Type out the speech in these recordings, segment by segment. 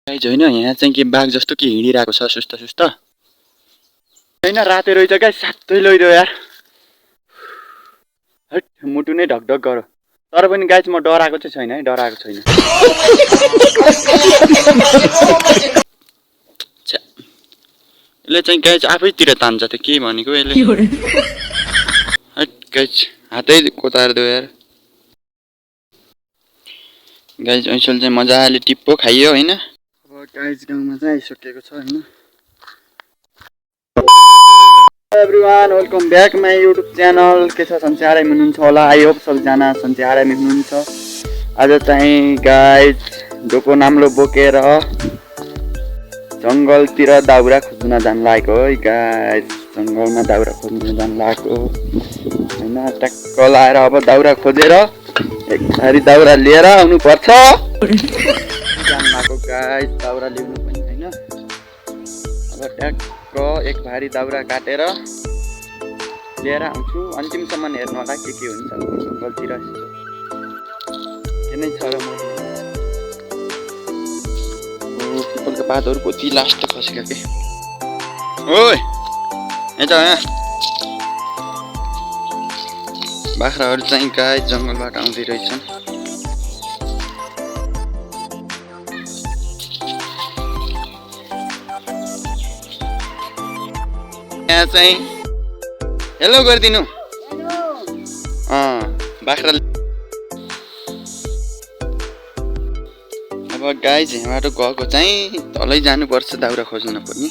Guys होइन यहाँ चाहिँ के बाघ जस्तो के हिँडिरहेको छ सुस्त सुस्त होइन राते रहेछ गाइज सातै लैदियो यार हट मुटु नै ढकढक गर तर पनि गाइज म डराएको चाहिँ छैन है डराएको छैन यसले चाहिँ गाइज आफैतिर तान्छ त के भनेको यसले हट गाइज हातै कोताएर दियो यार गाइज ऐसल चाहिँ मजाले टिप्पो खाइयो होइन अब गाइज गाउँमा चाहिँ आइसकेको छ होइन everyone welcome back my YouTube channel के छ सन्चै आरामै हुनुहुन्छ होला आई होप सबैजना सन्चै आरामै हुनुहुन्छ आज चाहिँ गाइज डोको नाम्लो बोकेर जङ्गलतिर दाउरा खोज्न जान लागेको है गाइज जङ्गलमा दाउरा खोज्न जान लागेको होइन ट्याक्क लाएर अब दाउरा खोजेर एक भारी दाउरा लिएर आउनुपर्छ जान लागेको गाइज दाउरा ल्याउनु पनि होइन अब ट्याक्क एक भारी दाउरा काटेर लिएर आउँछु अन्तिमसम्म हेर्नु होला के हुन्छ जङ्गलतिर के नै छ र म पिपलको पातहरू कति लास्ट खसेका के ओइ यता यहाँ बाख्राहरू चाहिँ गाई जङ्गलबाट आउँदै रहेछन् यहाँ चाहिँ हेलो गरिदिनु बाख्रा अब गाई यहाँबाट गएको चाहिँ तलै जानुपर्छ दाउरा खोज्न पनि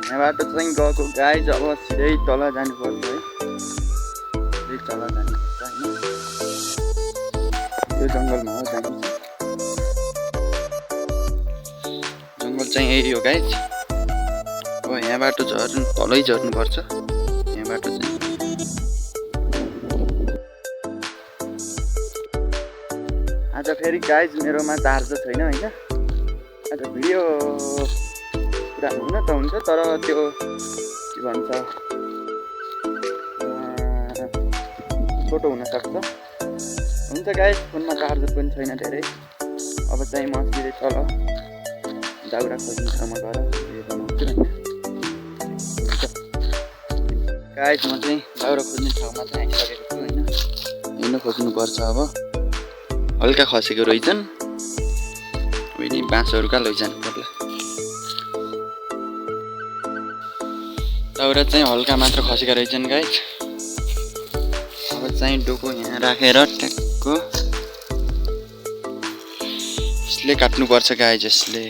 यहाँबाट चाहिँ गएको गाई अब सिधै तल जानुपर्छ है सिधै तल जानुपर्छ होइन यो जङ्गलमा हो जानु जङ्गल चाहिँ यही हो गाइज अब यहाँबाट झर्नु तलै झर्नुपर्छ यहाँबाट चाहिँ आज फेरि गाइज मेरोमा चार्जर छैन होइन आज भिडियो पुरा हुन त हुन्छ तर त्यो के भन्छ छोटो हुनसक्छ हुन्छ गाइज फोनमा चार्जर पनि छैन धेरै अब चाहिँ म सिधै तल दाउरा खोज्नुसम्म गएर भिडियो बनाउँछु गाइज म चाहिँ दाउरा खोज्ने ठाउँमा चाहिँ आइसकेको छु होइन हिँड्नु खोज्नुपर्छ अब हल्का खसेको रहेछन् नि बाँसहरू कहाँ लैजानु पर्ला दाउरा चाहिँ हल्का मात्र खसेका रहेछन् गाइज अब चाहिँ डोको यहाँ राखेर ट्याक्क यसले काट्नुपर्छ गाइज यसले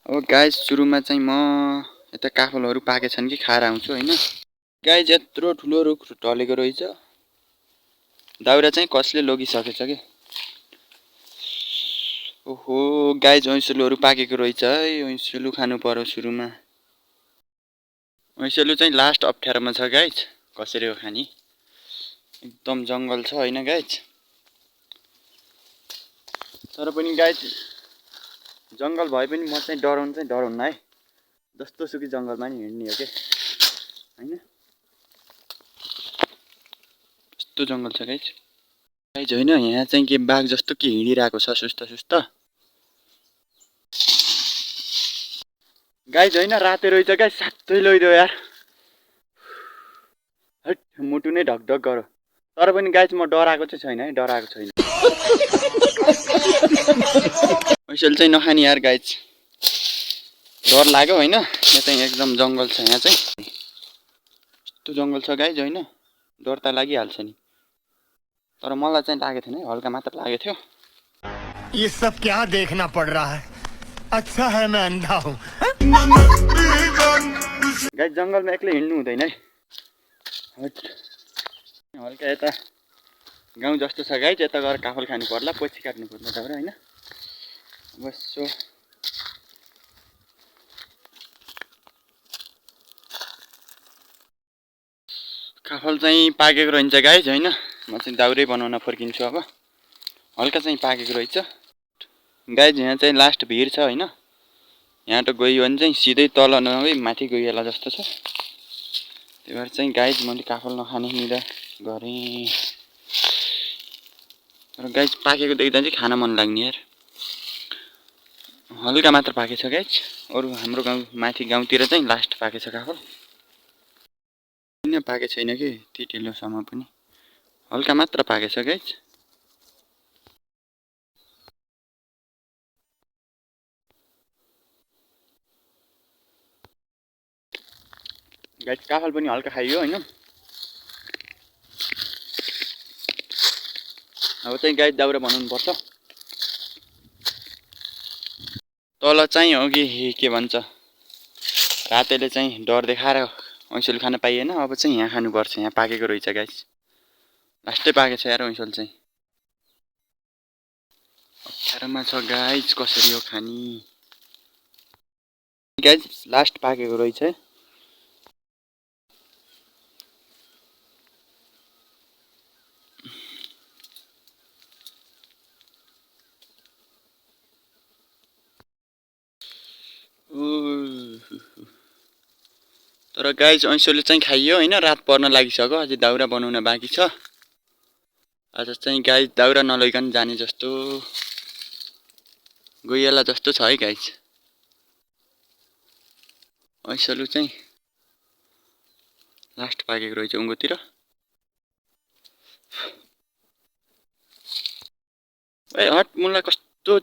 अब गाइज सुरुमा चाहिँ म यता काफलहरू पाके छन् कि खाएर आउँछु होइन गाइज यत्रो ठुलो रुख ढलेको रहेछ दाउरा चाहिँ कसले लगिसकेछ कि ओहो गाइज ऐँसुलुहरू पाकेको रहेछ है ऐँसुलु खानु पर्यो सुरुमा ऐँसुलु चाहिँ लास्ट अप्ठ्यारोमा छ गाइज कसरी हो खाने एकदम जङ्गल छ होइन गाइज तर पनि गाइज जङ्गल भए पनि म चाहिँ डराउन्न है जस्तो सुकै जङ्गलमा नि हिँड्ने हो के होइन यस्तो जङ्गल छ गाइज गाइज होइन यहाँ चाहिँ के बाघ जस्तो के हिँडिरहेको छ सुस्त सुस्त गाइज होइन राते रहेछ गाइज सातै लैदियो यार हट मुटु नै ढकढक गर तर पनि गाइज म डराएको चाहिँ छैन है डराएको छैन ऐसल चाहिँ नखाने यार गाइज डर लाग्यो होइन यहाँ चाहिँ एकदम जङ्गल छ यहाँ चाहिँ यस्तो जङ्गल छ गाइज होइन डर त लागिहाल्छ नि तर मलाई चाहिँ लागेको थिएन है हल्का मात्र लागेको थियो ये सब क्या देखना पड़ रहा है अच्छा है मैं अंधा हूँ गाइज जङ्गलमा एक्लै हिँड्नु हुँदैन है हल्का यता गाउँ जस्तो छ गाइज यता गएर काफल खानु पर्ला पछि काट्नु पर्ला दाउरा होइन बस्यो काफल चाहिँ पाकेको रहन्छ गाइज होइन म चाहिँ दाउरै बनाउन फर्किन्छु अब हल्का चाहिँ पाकेको रहेछ गाइज यहाँ चाहिँ लास्ट भिर छ होइन यहाँ त गयो भने चाहिँ सिधै तल नगई माथि गइहाल्ला जस्तो छ त्यही भएर चाहिँ गाइज मैले काफल नखाने निरा गरेँ। तर गाइज पाकेको देख्दा चाहिँ खान मन लाग्ने यार। हल्का मात्र पाकेछ गाइज। अरू हाम्रो गाउँ माथि गाउँतिर चाहिँ लास्ट पाकेछ काफल। किन पाकेको छैन कि त्यति ढिलोसम्म पनि हल्का मात्र पाकेछ गाइज। गाइज काफल पनि हल्का खाइयो होइन। अब चाहिँ गाइज दाउरा बनाउनु पर्छ। तल चाहिँ हो कि के भन्छ रातेले चाहिँ डर देखाएर ऐँसोल खान पाइएन। अब चाहिँ यहाँ खानुपर्छ। यहाँ पाकेको रहेछ गाइज। लास्टै पाकेको छ यार ऐँसोल चाहिँ। अप्ठ्यारोमा छ गाइज कसरी हो खानी। गाइज लास्ट पाकेको रहेछ। तर गाइज ऐँसोले चाहिँ खाइयो होइन। रात पर्न लागिसक्यो। अझै दाउरा बनाउन बाँकी छ। आज चाहिँ गाइज दाउरा नलैकन जाने जस्तो गइएला जस्तो छ है गाइज। ऐँसोले चाहिँ लास्ट पाकेको रहेछ उँभोतिर। ए हट मुला कस्तो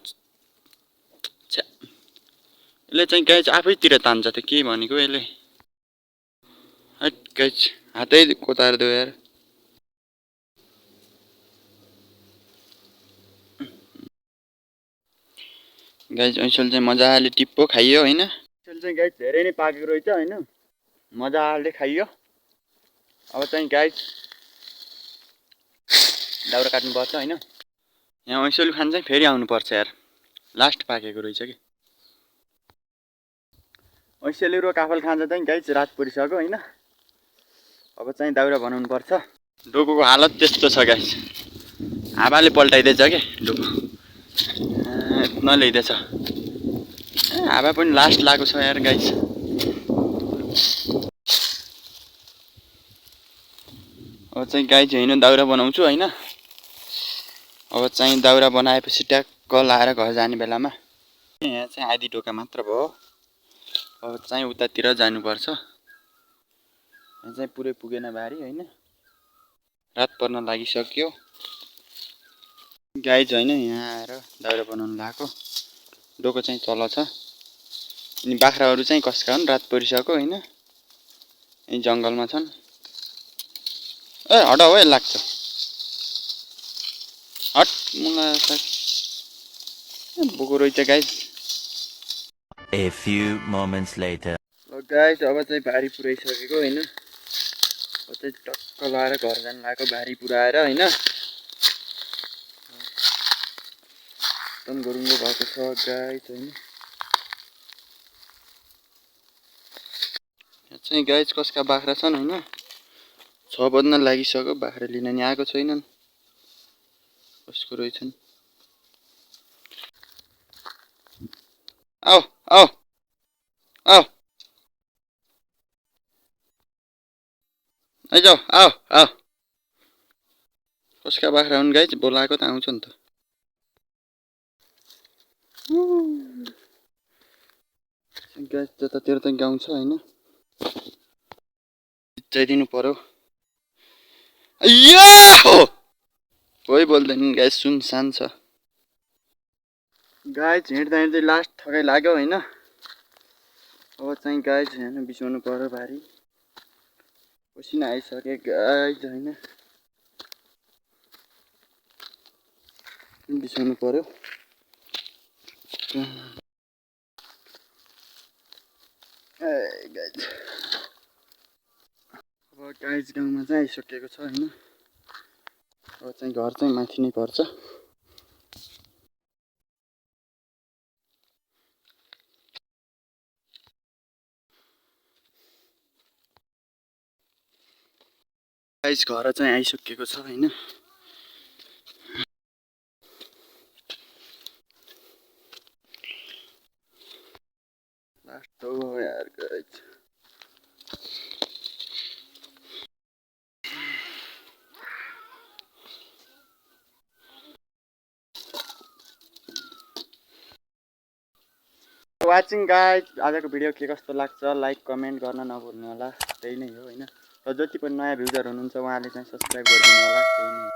यसले चाहिँ गाइज आफैतिर तान्छ त के भनेको यसले। हट गाइज हातै कोताएर देऊ यार। गाइज ऐँसोल चाहिँ मजाले टिप्पो खाइयो होइन। ऐँसोल चाहिँ गाइज धेरै नै पाकेको रहेछ होइन। मजाले खाइयो। अब चाहिँ गाइज दाउरा काट्नुपर्छ होइन। यहाँ ऐँसोल खान चाहिँ फेरि आउनुपर्छ यार। लास्ट पाकेको रहेछ कि। ऐँसोले र काफल खान्छ चाहिँ गाइज रात परिसक्यो होइन। अब चाहिँ दाउरा बनाउनु पर्छ। डोकोको हालत त्यस्तो छ गाइज। हावाले पल्टाइदिएछ क्या डोको। नल्याइदिएछ। हावा पनि लास्ट लागेको छ यार गाइज। अब चाहिँ गाइज होइन दाउरा बनाउँछु होइन। अब चाहिँ दाउरा बनाएपछि ट्याक्क लाएर घर जाने बेलामा यहाँ चाहिँ आधी ढोका मात्र भयो। अब चाहिँ उतातिर जानुपर्छ। यहाँ चाहिँ पुरै पुगेन बारी होइन। रात पर्न लागिसक्यो गाइज होइन। यहाँ आएर दाउरा बनाउनु लगाएको। डोको चाहिँ तल छ। अनि बाख्राहरू चाहिँ कसका हुन् रात परिसक्यो होइन। यही जङ्गलमा छन्। ए हटाऊ है लाग्छ। हट मुला बोको रहेछ guys. A few moments later. Guys अब चाहिँ भारी पुऱ्याइसकेको होइन। अब चाहिँ टक्क लाएर घर जानु लागेको भारी पुऱ्याएर होइन। एकदम गरुङ्गो भएको छ गाइज होइन। यहाँ चाहिँ गाइज कसका बाख्रा छन् होइन। 6 बज्न लागिसक्यो। बाख्रा लिन नि आएको छैनन्। कसको रहेछन्। आऊ आऊ आऊ आइजाऊ आऊ आऊ। कसका बाख्रा हुन् गाइज बोलाएको त आउँछ नि त। गाइज जतातिर त गाउँ छ होइन। चाहिदिनु पर्यो। कोही बोल्दैन गाइज सुनसान छ। गाइज हिँड्दा हिँड्दै लास्ट थकाइ लाग्यो होइन। अब चाहिँ गाइज हेर्न बिसाउनु पर्यो भारी। पसिना आइसक्यो गाइज होइन। बिसाउनु पर्यो। गाइज अब गाइज गाउँमा चाहिँ आइसकेको छ होइन। अब चाहिँ घर चाहिँ माथि नै पर्छ। गाइज घर चाहिँ आइसकेको छ होइन। लास्ट हो यार गाइज। Watching guys. आजको भिडियो के कस्तो लाग्छ लाइक कमेन्ट गर्न नभुल्नु होला। त्यही नै हो हैन। र जति पनि नयाँ भ्युजर हुनुहुन्छ उहाँले चाहिँ सब्स्क्राइब गरिदिनु होला। त्यही नै।